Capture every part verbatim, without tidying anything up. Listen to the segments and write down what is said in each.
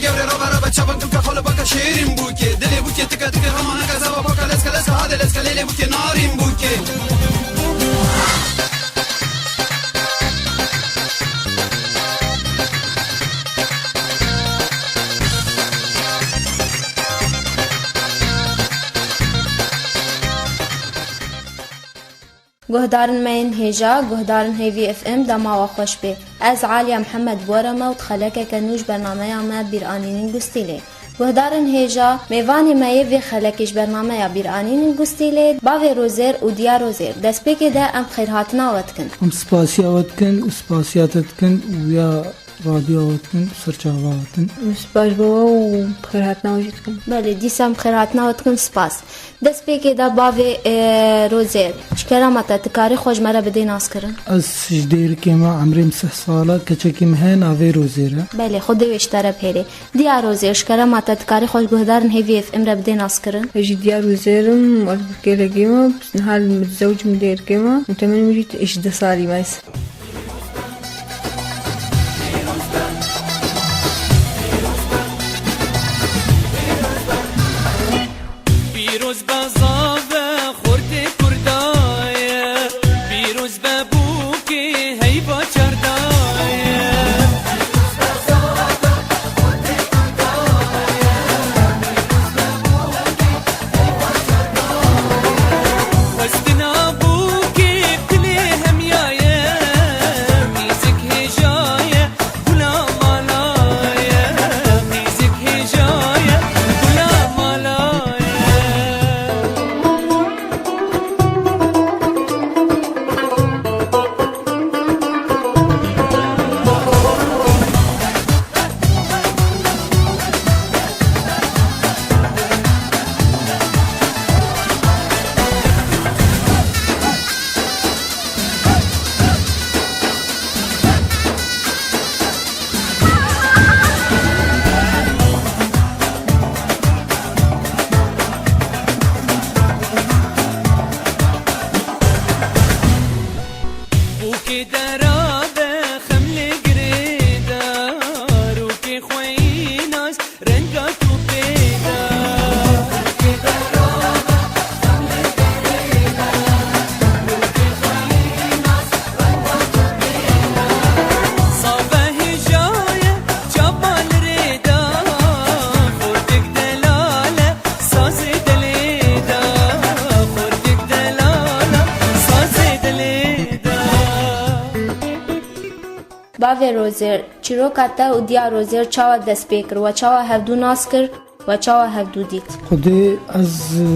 Gewre rabe rabe çavik duke xwe li baka şêrîn bûkê. Dilê bûkê tike tike hema neke zava paka leske leske hade leske lêlê bûkê narîn bûkê. Guhdarên me yên hêja, guhdarên Hêvî F M dema we xweş bê. Ez Aliya Mihemed bi we re me û di xelekeke nû ji bernameya me Bîranînên Gustîlê. Guhdarên hêja, mêvanê me yê vê xelekê ji bernameya Bîranînên Gustîlê, bavê Rozêr û diya Rozêr. Destpêkê de em xêrhatina we dikin. Em spasiya we dikin û spasiya te dikin û ya radyoya we dikin û serçava we dikin. Em spas bo we û xêrhatina we jî dikin. Belê, dîsa em xêrhatina we dikin, spas. Destpêkê de bavê, e, Rozêr, ji kerema te, tu karî xwe ji me re bidê naskirin? Ez ji Dêrikê me, emrê min sih sal e, keçekê min heye, navê Rozêr e. Belê, Xwedê wê ji te re bihêlê. Diya Rozêr, ji kerema te, tu karî xwe ji guhdarên Hêvî F M re bidê naskirin? Ez jî Diya Rozêr im, ez bi gelekê me, niha li zewcim Dêrikê me, û temenê min jî ji deh salî me. Pîroz be zave xortê Kurda ye, pîroz be bûkê heyva çarda ye. Xwestina bûkê pilê hemiya ye, qîzik hêja ye, gula mala ye, qîzik hêja ye, gula mala ye. Bûkê dera de xem lê girêdar û kê xweyî nas renga tu pê da. Save hêja ye çava li rê da, xortik delal e. Sazê dilê da, xortik delala, sazê dilê da. Bavê Rozêr, çîroka te û diya Rozêr çawa dest pê kir? We çawa hevdû nas kir? We çawa hevdû dît? Xwedê ez, e,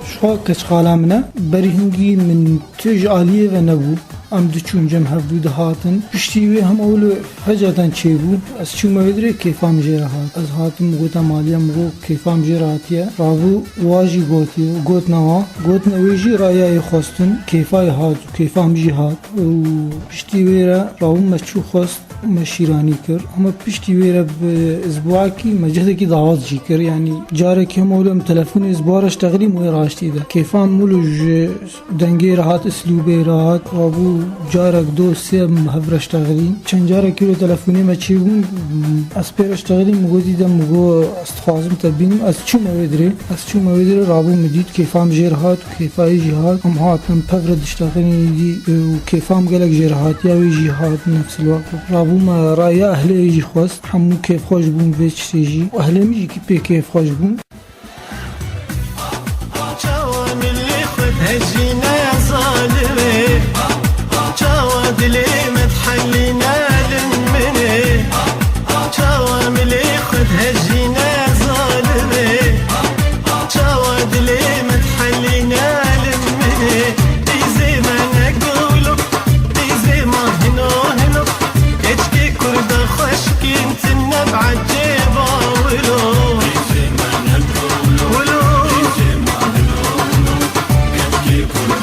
ji xwe keçxala min e. Berî hingî min tu ji aliyê ve nebû. Em diçûn cem hevdû dihatin. Piştî wê hema wilo fecaten çêbû. Ez çûme wê dirê kêfa min jê re hat. Ez hatim, gote maliya min, got kêfa min jê re hatiye. Rabû wa jî gotiye. Gotina wa. Gotina wê jî raya yê xwestin. Kêfa yê hat û kêfa min jî hat. Û piştî wê re rabû me çû xwest. Me şîranî kir. Hema piştî wê re bi zibakî me cihekî dawet jî kir. Yanî carekî hema wilo em telefonê ziba re ştexilîm wê raştî de. Kêfa min wilo ji dengê re hat, islûbê re hat. Rabû carek do sê em hev re ştexilîn. Çend carekî wilo telefonê me çêbûn, ez pê re ştexilîm, min gotî de, min got, ez dixwazim te bînim. Ez çûme wê dirê. Ez çûme wê dirê, rabû min dît, kêfa min jê re hat. Kêfa wê jî hat. Em hatin, em pev re diştexilîn îdî, e, û kêfa min gelek jê re hatiya, wê jî hat nefs el waqt. Rabû me raya ehlê wê jî xwest. Hemû kêfxweş bûn vê tiştê jî. Ehlê min jî pê kêfxweş bûn. Çawa milê xwe dihejîne zalimê? Çawa dilê me dihelîne li min ê? Çawa milê xwe dihejîne zalimê? Çawa dilê me dihelîne li min ê? Dîzê me ne gulo, dîzê ma hino hino. Keçikê kurda xweşkîn tine bi ecêba wilo. Dîzê me ne gulo, wilo. Dîzê ma hino hino. Keçikê kurda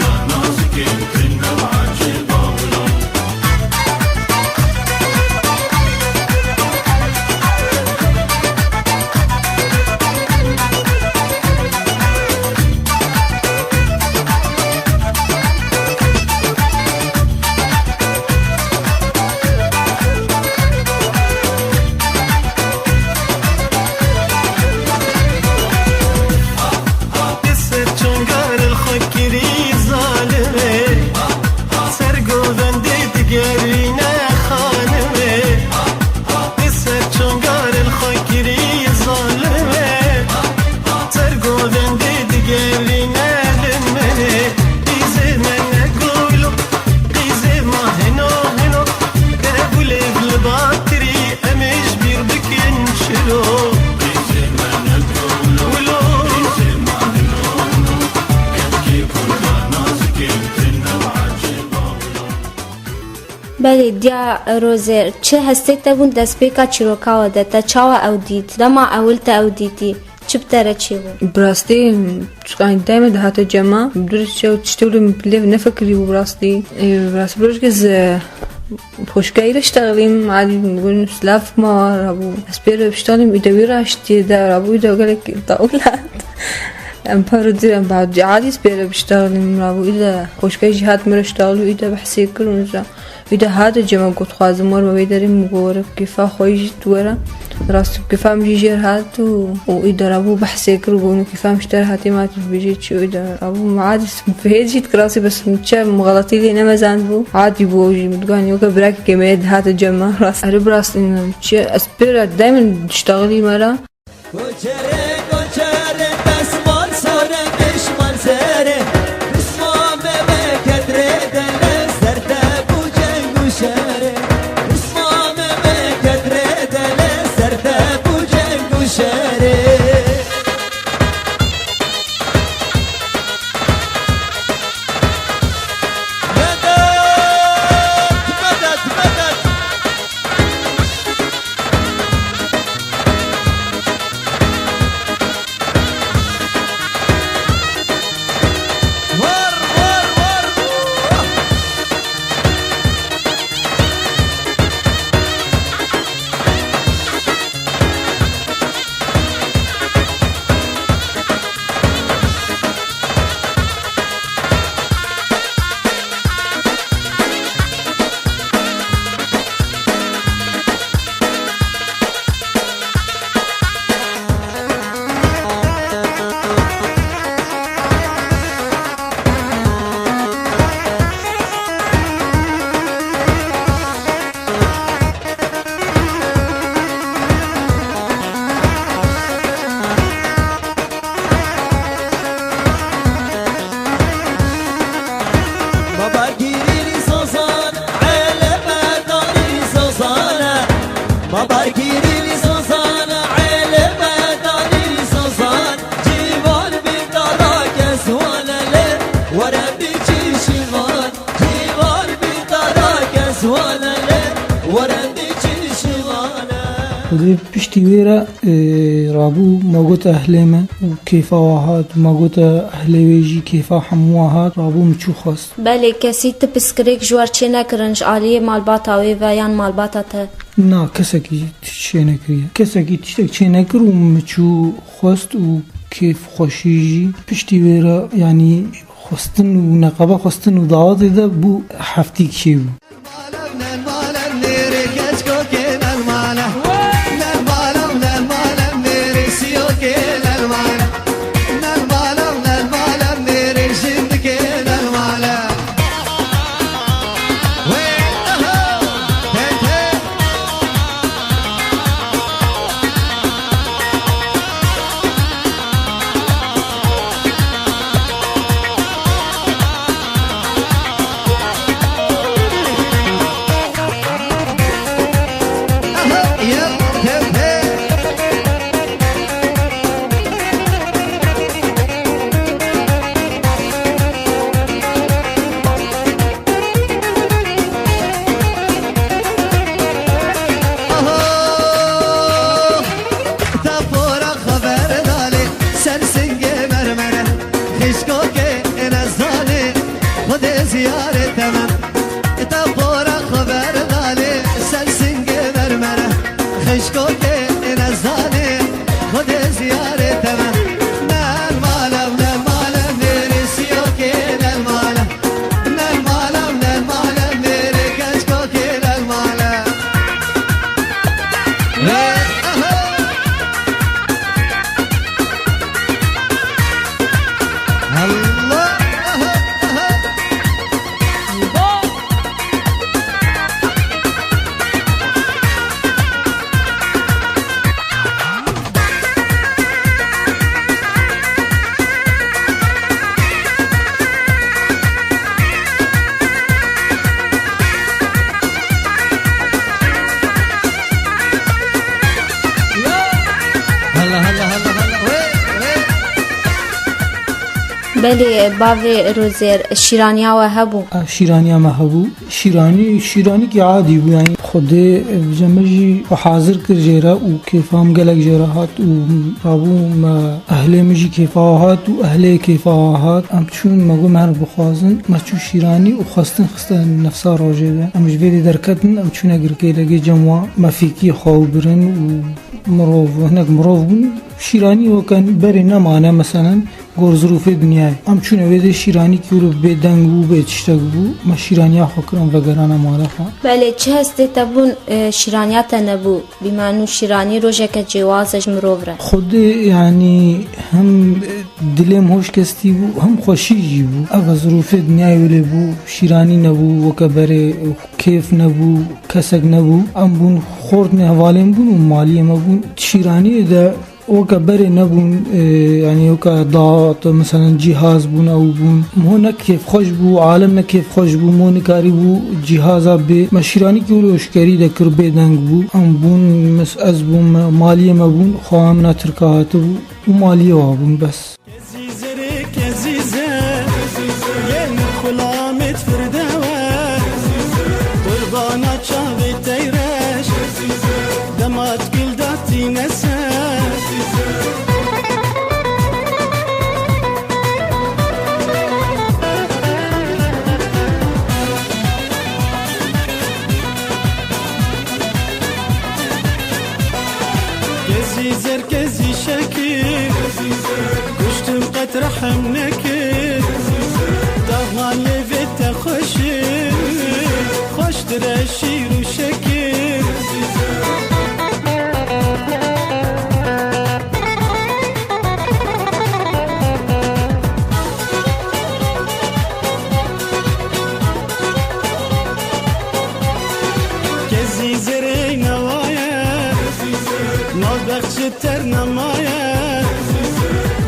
Belê, diya Rozer, çi hestê te bûn destpêka çîroka we de, te çawa ew dît? Dema ewil te ew dîtî, çi bi te re çêbû? Bi rastî, çiqanî dayme dihate cema, bi dûrê çew tiştê wilo min lê nefikirîbû bi rastî. Ê, bi rastî, bi rojekê ez, e, xweşkayî re ştexilîm, adî min got, silav ma rabû. Ez pê re ştexilîm, îde wî raştiyê de rabû, îde gelek dawlat. Em paro dîr em ba, adî ez pê re biştexilîm rabû, îde xweşkayî jî hat min re ştexilî, îde behsê kir û nizam. Wî de hate cema got, xwazim were wê derê, min got, were, kêfa xwe jî tu were. Rast kêfa min jî jêr hat û, û wî de rabû behsê kir û got, kêfa min ji te re hatî, ma tu dibêjî çi? Wî de rabû min adî, min fihêt jî dikir rastî, bes min çi, min xeletî lê nemezandibû. Adî bû ew jî, min digot, weke birakekê me ye dihate cema. Rast, erê bi rastî, çi, ez pê re daymen diştexilî me re. Koçere, koçere, desmal sore, pişman sere, pisma memeket re dele, serte bu cengu şere, pisma memeket re dele, serte bu cengu şere. Medet, medet, medet. War, war, war. Babar girî sozan, eleme darî sozan. Babar girî sozan, eleme darî sozan. Ciwan bi dara kes wanele, were bi çişivan. Ciwan bi dara kes wanele, were bi çişivane. Lê piştî wê re, e, rabû ma gote ehlê me û kêfa wa hat, ma gote ehlê wê jî kêfa hemû wa hat, rabû min çû xwest. Belê, kesî ti piskirêk ji we re çê nekirin ji aliyê malbata wê ve yan malbata te? Na, kesekî tişt çê nekiriye. Kesekî tiştek çê nekir û min çû xwest û kêf xweşî jî. Piştî wê re, yanî, xwestin û neqeba xwestin û dawetê de bû heftîk çêbû. Belê, bavê Rozêr, şîraniya we hebû? A, şîraniya me hebû. Şîranî, şîranîkî adî bû, yanî Xwedê, e, vije me jî xwe hazir kir jê re û kêfa min gelek jê re hat û rabû me ehlê min jî kêfa wan hat û ehlê kêfa wan hat. Em çûn, me got me her bixwazin, me çû şîranî û xwestin xiste nefsa rojê de. Em ji vê dê derketin, em çûne girkê legê cem wan, me fîkî xwe birin û mirov, hinek mirov bûn. Şîranî weke berê nemane, meselen, gor zirûfê dinyayê. Em çûne wê dê şîranî kî wilo bê deng bû, bê tiştek bû. Me şîraniya xwe kir, em vegerane mala xwe. Belê, çi hestê te bûn, e, şîraniya te nebû? Bîma nû şîranî rojeke cêwaz e ji mirov re. Xwedê, yanî, hem, e, dilê min hoş kestî bû, hem xweşî jî bû. Ev zirûfê dinyayê wile bû, şîranî nebû, weke berê kêf nebû, kesek nebû. Em bûn xortnê hevalên bûn û maliyê me bûn. Şîraniyê de weke berê nebûn, e, yanî weke daxwat, meselen cîhaz bûn, ew bûn. Ho ne kêfxweş bû, alem ne kêfxweş bû, mo nikarîbû cîhaza bê. Me şîranîkî wilo eşkerî de kir, bêdeng bû. Em bûn, mes-, ez bûm, me-, maliyê me bûn, xweha min a tirka hatibû û maliyê wa bûn, bes. Kezî zerê kezî zer, yên xulamêt firdewe, qurbana çavê teyreş, demat gil datîne ser. Kezî zer kezî şekî, kuştim qet rehem nekir. Daxman lê vê te xweşî, xweştir e şîr û şekî. Kezî zerê newaye, malbex ji ter nemaye.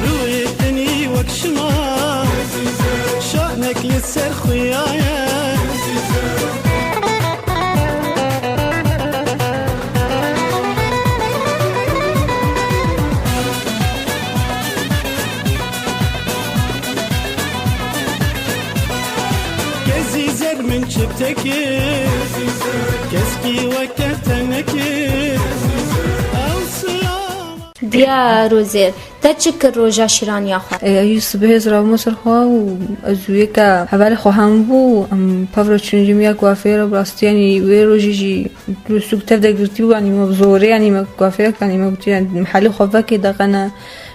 Rûyê tenî wek şima, şanek li ser xuyaye. Kezî zer min çi tekir, keskî weke te nekir. Ew silama. Diya Rozêr, te çi kir roja şîraniya xwe? E, yû sibê ez rabûme ser xwe û ez û yeka hevalê xwe hebûn, em pevre çûn cem ya kuafêra, bi rastî, yanî, wê rojê jî Rûsûk tev de girtî bû, yanî me bi zorê, yanî me kuafêrek, yanî me gotî, yanî mehelê xwe veke deqene,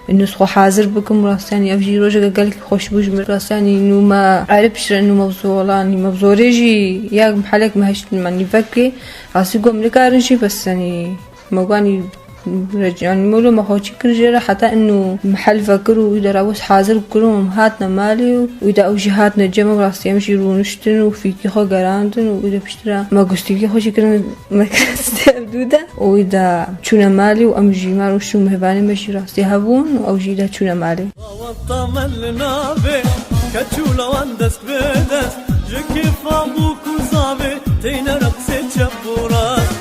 nû ez xwe hazir bikim, rastî, yanî ev jî rojeke gelekî xweş bû ji min. Rastî, yanî nû me erê piştre, nû me bi zor, yanî me bi zorê jî ya mehelek me hişt, yanî veke, rastî got em nikarin jî, bes, yanî me got, yanî, yanî me wilo me xwe çi kir jê re, heta ino mehel vekir û wî de re wis hazir kirin û em hatine malê û wî de ew jî hatine cem, rastî em jî rûniştin û fîkî xwe gerandin û wî de piştre me gustîkî xwe jî kirin. Me kiristê ev dû de û wî de çûne malê û em jî me rûşt û mêvanê me jî rastî hebûn û ew jî de çûne malê. Daweta me li navê keç û lawan dest bi dest, ji kêfa bûk û zavê têne reqsê çep û rast.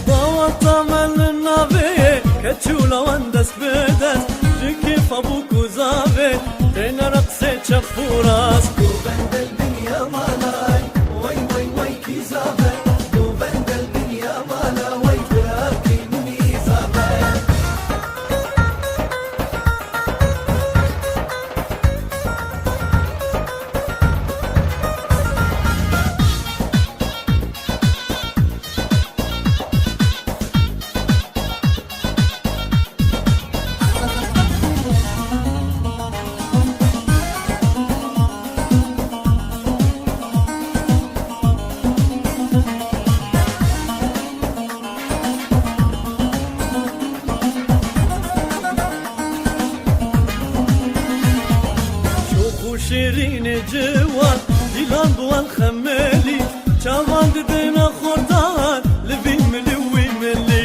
Daweta me li navê keç û lawan dest bi dest, ji kêfa bûk û zavê têne reqsê çep û rast. Şox û şêrînê ciwan, dîlan bi wan xemelî, çavan didêne xortan, li vî milî û wî milî.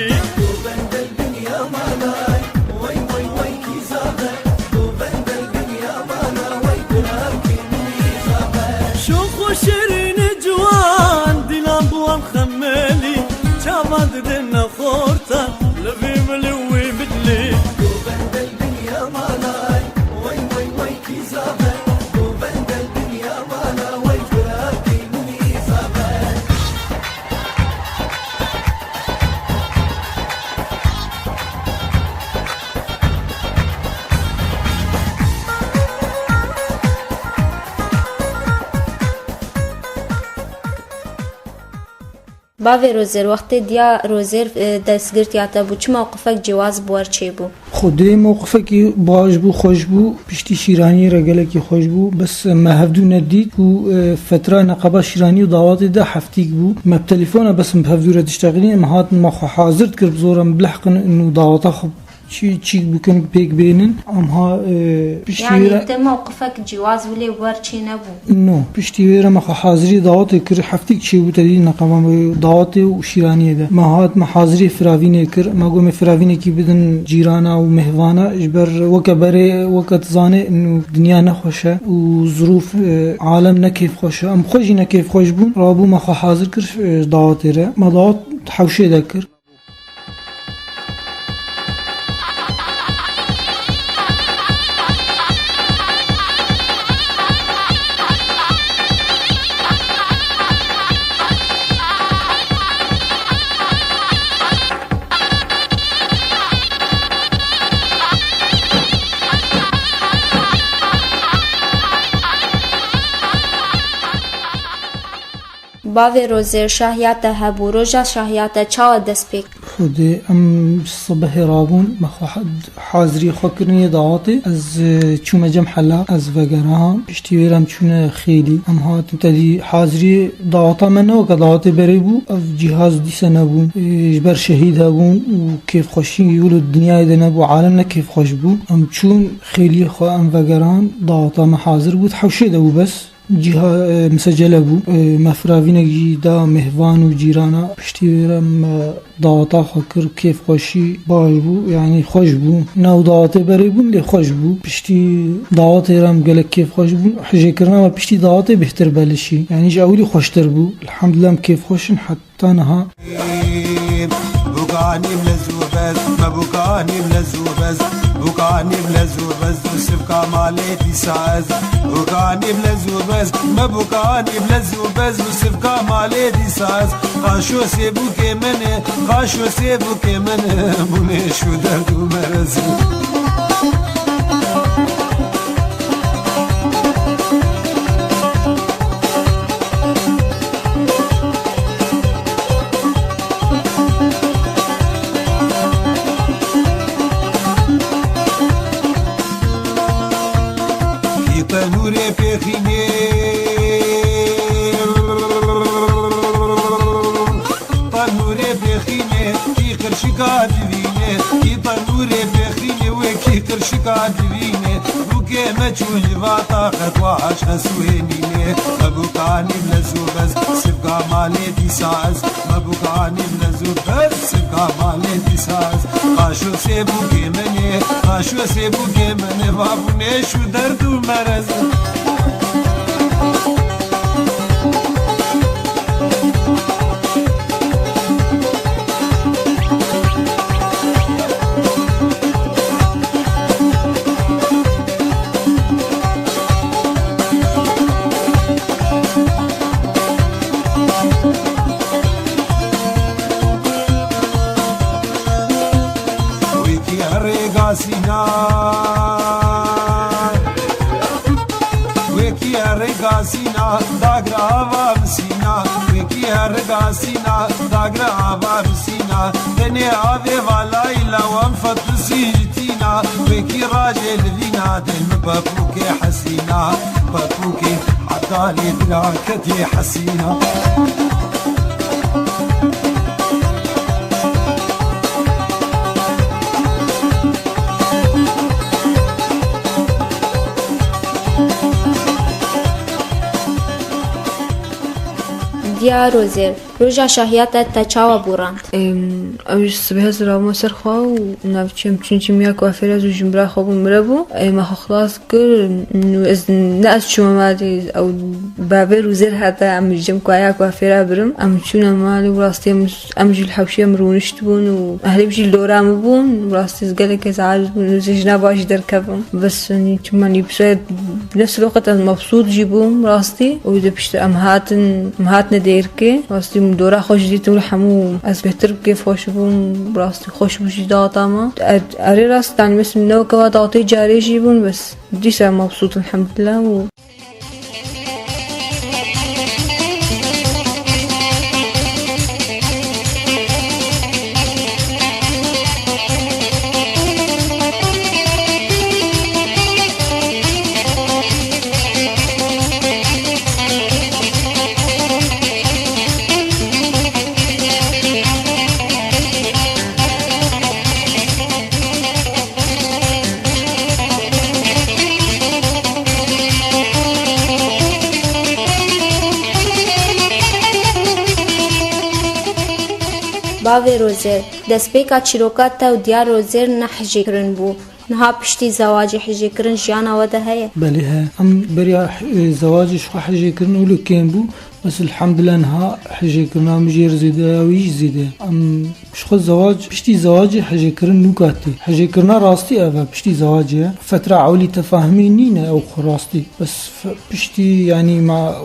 Şox û şêrînê ciwan, dîlan bi wan xemelî, çavan Bavê Rozer, wextê diya Rozer, e, destgirtiya te bû, çi mewqifek cîwaz bi wer çêbû? Xwedê mewqifekî baş bû, xweş bû. Piştî şîraniyê re gelekî xweş bû. Bes me hevdû nedît ku, e, fetra neqeba şîranî û dawatê de heftîk bû. Me bi telefona bes em bi hevdû re diştexilîn, em hatin me xwe hazir dikir, bi zor em bilehqin û dawata xwe çî, çîk bikin, pêk bênin. Em ha, e, piştî Yanî wê re te mewqifek cîwaz wê lê wer çê nebû? No, piştî wê re me xwe hazirî dawetê kir, heftîk çêbû te dî neqeba me dawetê û şîraniyê de. Me hat me hazirî firavînê kir, me got me firavînekî bidin cîrana û mêhvana, ji ber weke berê, weke tu zanê, nû dinya nexweş e û zirûf, e, alem ne kêfxweş e. Em xwe jî ne kêfxweş bûn, rabû me xwe hazir kir, e, dawetê re. Me dawet hewşê de kir. Bavê Rozer, şahiya te hebû, roja şahiya te çawa dest pê kir? Xwedê em sibehê rabûn, me xwe ha-, hazirî xwe kirin yê dawetê. Ez, e, çûme cem hela, ez vegera han. Piştî wê re em çûne xêlî. Em hatin te dî hazirî daweta me ne weke dawetê berê bû. Ev cîhaz dîse nebûn. E, ji ber şehîd hebûn û kêfxweşî wilo dinyayê de nebû. Alem ne kêfxweş bû. Em çûn xêliyê xwe em vegeran. Daweta me hazir bû. Hewşê de bû bes. Cîha, e, misecele bû. E, me firavînek jî da mêhvan û cîrana. Piştî wê re me daweta xwe kir, kêfxweşî baş bû, yanî xweş bû. Ne ew dawetê berê bûn, lê xweş bû. Piştî dawetê re em gelek kêfxweş bûn. Hijêkirina me piştî dawetê bêhtir belişî. Yanî ji ewilî xweştir bû. Elhamdulillah em kêfxweş in heta niha. Bukanî bi lez û bez, me bukanî bi lez û bez, bukanî bi lez û bez, û sivka malê dîsa ez. Bukanî bi lez û bez, me bukanî bi lez û bez, û sivka malê dîsa ez. Qaşo sê bûkê min e, qaşo sê bûkê min e, bûnê şu derd û merez e. Kî tenûrê pêxînê, tenûrê pêxînê, kî qirşika divînê, kî tenûrê pêxînê, wê kî qirşika divînê. Bûkê me çû li va taqet wa aşq ez wê nînê. Me bûkanî bi lez û bez, sivka malê dîsa ez. Me bûkanî bi lez û bez, sivka malê dîsa ez. Qaşo sê bûkê min ê, qaşo sê bûkê min ê, va bûnê şu derd û merez. Wekî herê gasîna, wekî herê gasîna, dagira ava bi sîna, wekî herê gasîna, dagira ava bi sîna. Tenê avê valayî lawan fetisî ji tîna, wekî rajê li vîna dê min pepûkê hesîna, pepûkê heta lê dira ketê hesîna. Diya Rozer, roja şahiya te, te çawa borand? Em, ew ji sibê ez rabûme ser xwe û navçî em çûn çimiya kuafêra zû ji min bira xwe bû, mire bû. Em, me xwe xilas kir, nû ez, ne ez çûme malê, ew bavê Rozer hate, em ji cem kuaya kuafêra birim. Em çûne malê û rastî em, em jî li hewşê em rûniştibûn û ehlê min jî li dora min bûn. Rastî ez gelek ez aciz bûm, ez jina baş jî derkevim. Bes, yanî, çima nî bi şev ne siloqet ez mebsût jî bûm, rastî. Û de piştre em hatin, em hatine dêrkê. Rastî min dora xwe jî dîtim, hemû ez bêhtir bi kêf xweş bûm. Rastî xweş bû jî data me. Er-, erê rast, yanî, mesela ne weke va datê carê jî bûn, bes dîsa mebsût, elhamdulillah. Û Navê Rozer, destpêka çîroka te û diya Rozer ne hijêkirin bû. Niha piştî zewacê hijêkirin jiyana we de heye? Belê he. Em beriya, e, zewacê ji xwe hijêkirin wilo kêm bû. Bes elhamdulillah niha hijêkirina min jê re zêde ya wî jî zêde. Em ji xwe zewac, piştî zewacê hijêkirin nûka tê. Hijêkirina rastî ev e, piştî zewacê ye. Fetra ewlî tefahimî nîne ew xwe rastî. Bes fe-, piştî, yanî ma,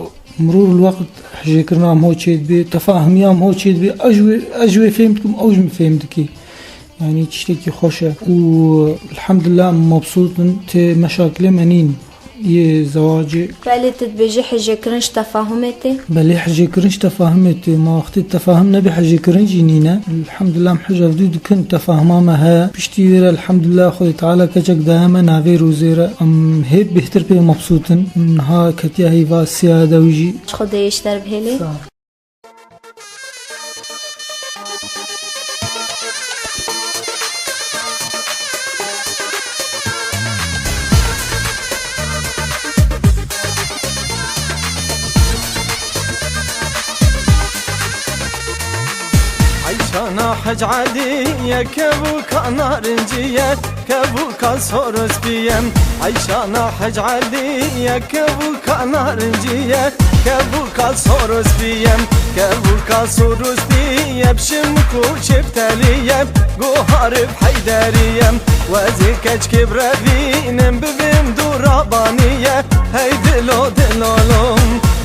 mirûr li wext hijêkirina min ho çêdibe, tefahimiya min ho çêdibe, ez ji wê, ez ji wê fêm dikim, ew ji min fêm dike. Yanî tiştekî xweş e. Û elhamdulillah em mebsût in, tê meşakilê me nîn yê zewacê. Belê tu dibêjî hijêkirin ji tefahumê tê? Belê hijêkirin ji tefahumê tê. Ma wextê tefahum nebe hijêkirin jî nîne. Elhamdulillah em hij ev dû dikin, tefahuma me heye. Piştî wê re elhamdulillah Xwedê Teala keçek daye me navê Rozê re. Em hê bêhtir pê mebsût in. Niha ketiye heyva siya de wî jî. Ji Xwedê ji te re bihêlê. Sağ ol. Eyşana Hec Elî ye, kevûka narincî ye. Kevûka Sorospî ye, Eyşana Hec Elî ye, kevûka narincî ye, kevûka Sorospî ye, kevûka Sorospî ye, bi şimk û şeftelî ye, guharê bi heyderî ye, wezê keçkê bi revîn in, bibêm dûrabanî ye, hey dilo dilo lo,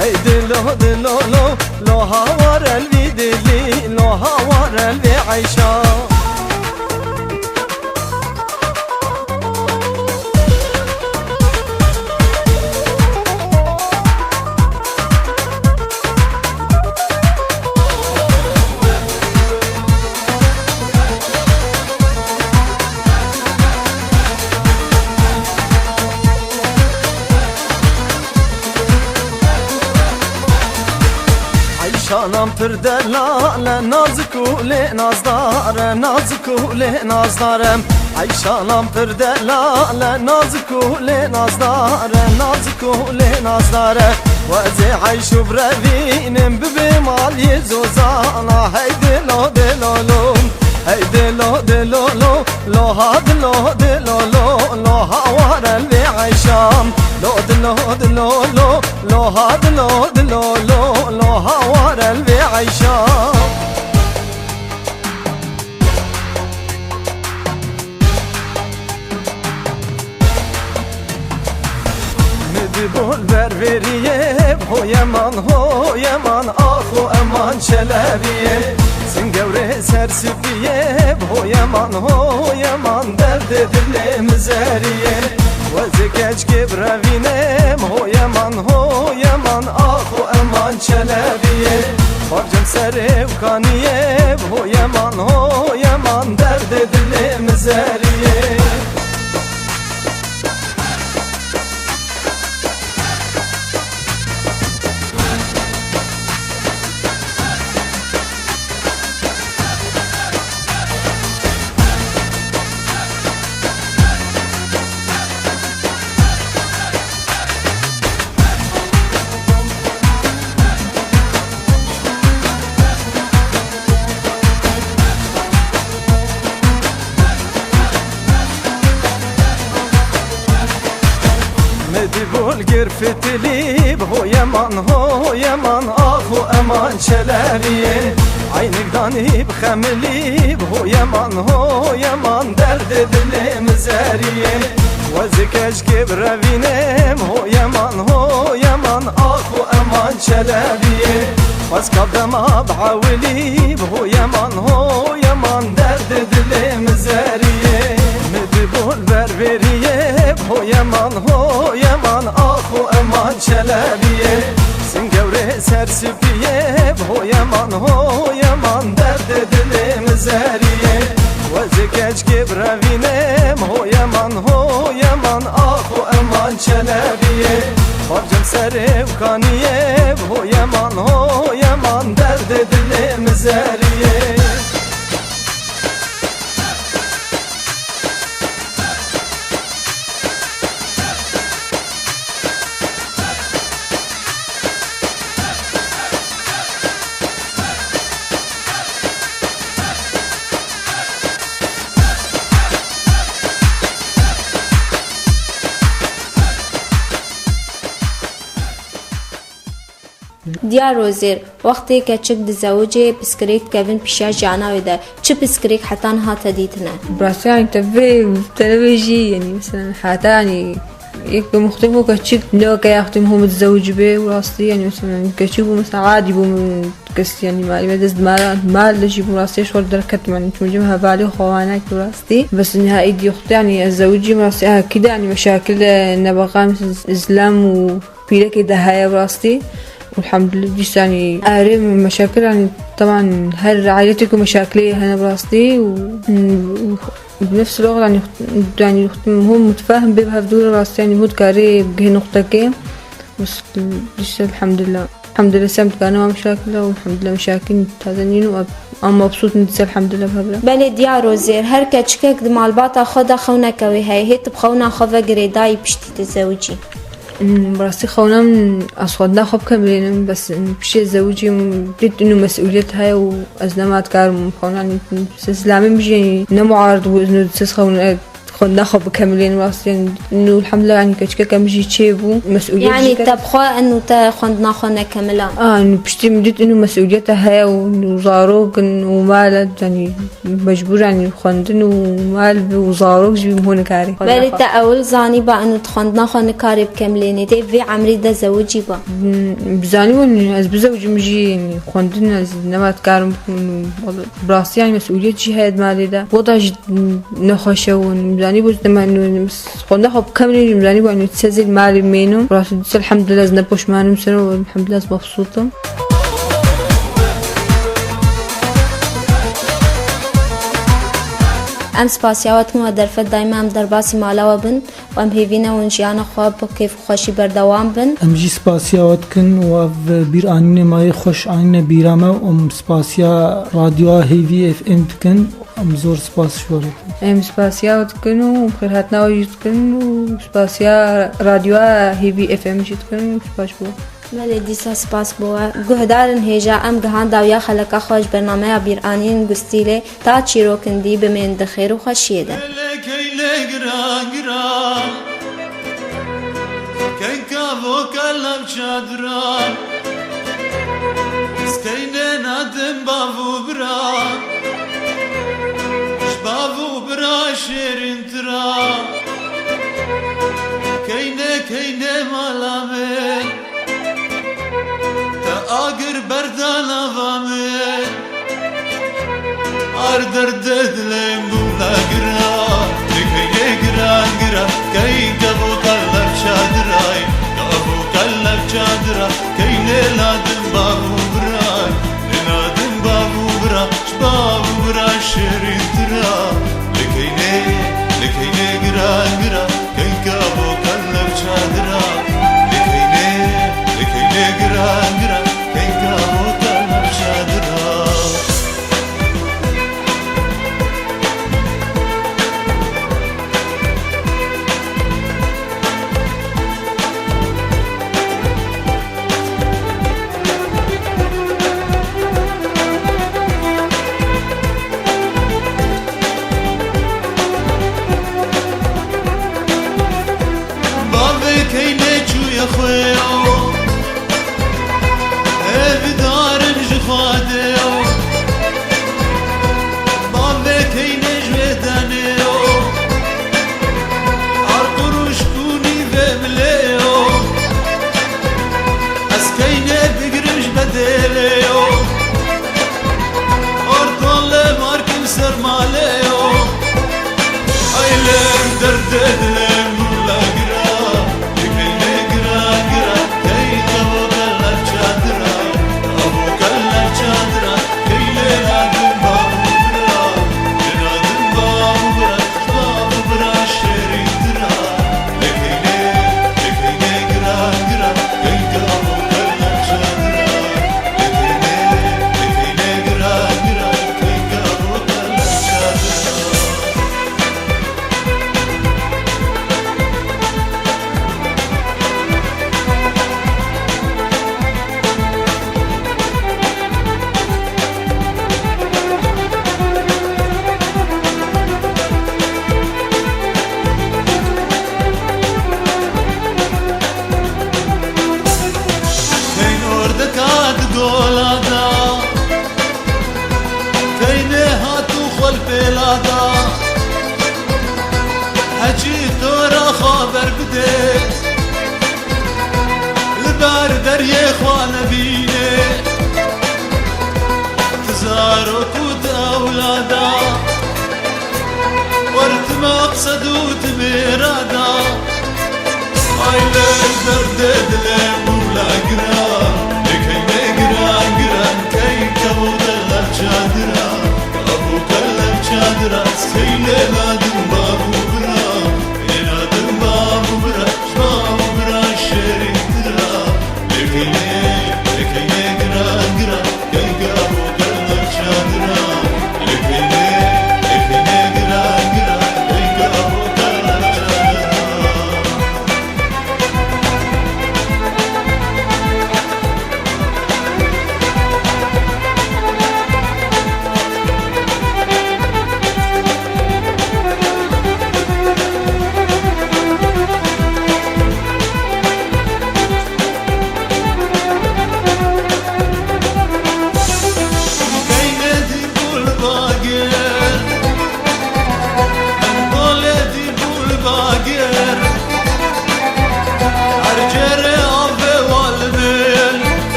hey dilo dilo lo. Lo hawar el vî dilî, lo hawar el vî Eyşa. Eyşanan pir delal e, nazik û lê nazdar e, nazik û lê nazdar e. Eyşanan pir delal e, nazik û lê nazdar e, nazik û lê nazdar e. Wezê Eyşû bi revîn in, bibê maliyê zozana, hey dilo dilo lo, hey dilo dilo lo. Lo ha dilo dilo lo, lo hawar el vê Eyşan. Lo dilo dilo lo, lo ha dilo dilo lo, lo hawar el vê Eyşan. Mi di bol ber veriyê, hoyeman, hoyeman, ax û eman Çelebiyê. Singewrê ser sipiyê, hoyeman, hoyeman, derdê dilê mi zeriyê. Wezê keçkê bi revînê, hoyeman, hoyeman, ax û eman Çelebiyê. Xorcem serê û kaniyê, hoyeman, hoyeman, derdê dilê mi zeriyê. Mi dî bol gir fitilî, bi hoyeman, hoyeman, ax û eman Çelebiyê. Eynik danî bi xemilî, bi hoyeman, hoyeman, derdê dilê mi zeriyê. Wezê keçkê bi revînê, hoyeman, hoyeman, ax û eman Çelebiyê. Xwez ka dema bi ewilî, bi hoyeman, hoyeman, derdê dilê mi zeriyê. Mi dî bol ber veriyê, bi hoyeman, hoyeman, ax û eman Çelebiyê. Singewrê ser sipiyê, bi hoyeman, hoyeman, derdê dilê mi zeriyê. Wezê keçkê bi revînê, bi hoyeman, hoyeman, ax û eman Çelebiyê. Xorcem serê û kaniyê, bi hoyeman, hoyeman, derdê dilê mi zeriyê. Diyar Ozêr, wextê keçik dizewicê, piskirêk dikevin pişiya jiyana wê de. Çi piskirêk heta niha te dîtine? Bi rastî, yanî, te vê, te nevê jî, yanî, mesela, heta, yanî, yek bi muxtî bû keçik, ne weke ya wextê min dizewicibê, bi rastî, yanî, mesela, keçik bû, mesela, adî bû min kes, yanî, malî me dest mal, mal de jî, bi rastî, ji xwe derketim, yanî, çûm cem hevalê xwe wanek, bi rastî. Bes niha îdî wextê, yanî, ez zewicîm, bi rastî, ha, kî de, yanî, meşakil, e, nebeqa, mesela, zilem û pîrekê de heye bi rastî. Elhamdulillah, dîsa, yanî, erê meşakil, yanî, teman her aîletê ku meşakilê hene bi rastî û, û bi nefs el-waqt, yanî, yanî, hûn mutfahim bê bi hevdû re rastî, yanî, hûn dikarê bigihê nuqtekê. Bes, dîsa, elhamdulillah. Elhamdulillah, sem dikane wa meşakil e û elhamdulillah meşakil taze nîn û em, em mebsût in dîsa, elhamdulillah, bi hev re. Belê, Diyar Ozêr, her keçikek di malbata xwe de xewneke wê heye. Hê tu bi xewna xwe ve girêdayî piştî tu zewicî? Hmm, bi rastî xewna min, ez xwendina xwe bikemilînim, bes, hmm, piştê zewicîm dît ino mesûliyet heye û ez nema dikarim xewna, yanî, se zilamê min jî, yanî, ne muarid bû, ez ino di ses xewna, xwendina xwe bikemilînim, rastî, yanî, ino elhamdulillah, yanî, keçikeke min jî çêbû, mesûliyet jî. Yanî, te bi xwe ino te xwendina xwe nekemila? A, ino piştî min dît ino mesûliyete heye û ino zarok in û mal e, yanî, mecbûr, yanî, xwendin û mal bi û zarok jî bi hûn nikarî. Belê te ewil zanîba ino tu xwendina xwe nikarê bikemilênê, tê vê emrî de zewicîba? Hmm, bi zanîbûn ez bizewicim jî, yanî, xwendin ez nema dikarim bikim û bi rastî, yanî, mesûliyet jî heye di malê de. Wada jî nexweş e û, yanî, zanîbû ez nema, ino, xwendina xwe bikemilînim, zanîbû, yanî, sezê li malê mênim. Bi rastî dîsa elhamdulillah ez ne poşman im ser û elhamdulillah ez mebsût im. Em spasiya we dikin, we derfet dayî me, em derbasî mala we bin û em hêvî ne hûn jiyana xwe bi kêf û xweşî berdewam bin. Em jî spasiya we dikin û ev bîranînê me yê xweş anîne bîra me û em spasiya radyoya Hêvî F M dikin. Em zor spas ji we re dikin. Em spasiya we dikin û xêrhatina we jî dikin û spasiya radyoya Hêvî F M jî dikin û spas ji bo we. Belê, dîsa spas bo we. Guhdarin hêja em gihan dawiya xeleka xwe ji bernameya Bîranîn Gustîlê ta çîrokin dî bimên di xêr û xweşiyê de. Lê keynê giran giran, kenka voka lav çadiran, ez keynê nadim bav û bira, ji bav û bira şêrîntir a. Keynê, keynê mala min, te agir berda nava min. Ar derdê dilê min bû negira. Lê keynê giran gira, key gavo qelev çadiray, gavo qelev çadira, keynê nadim bav û bira, lê nadim bav û bira, ji bav û bira şêrîntir a. Lê keynê, lê keynê giran gira, key gavo qelev çadira. Lê keynê, lê keynê giran gira, key gavo qelev çadira. Bavê keynê çûye xwe yo, ev darin ji xwe de yo. Bavê keynê ji wê denê yo, ar quruşkûnî vê milê yo. Ez keynê bigirim ji bedêlê yo. Ortale markim ser malê yo. Ay lê derdê dilê min la gira. Lê keynê gira gira, key gavo qelev çadira. Gavo qelev çadira, keynê nadim bav û bira. Lê nadim bav û bira, ji bav û bira şêrîntir a. Lê keynê, lê keynê gira gira, key gavo qelev çadira. Lê keynê, lê keynê gira gira, key gavo qelev çadira. Çi to ra xaber bide.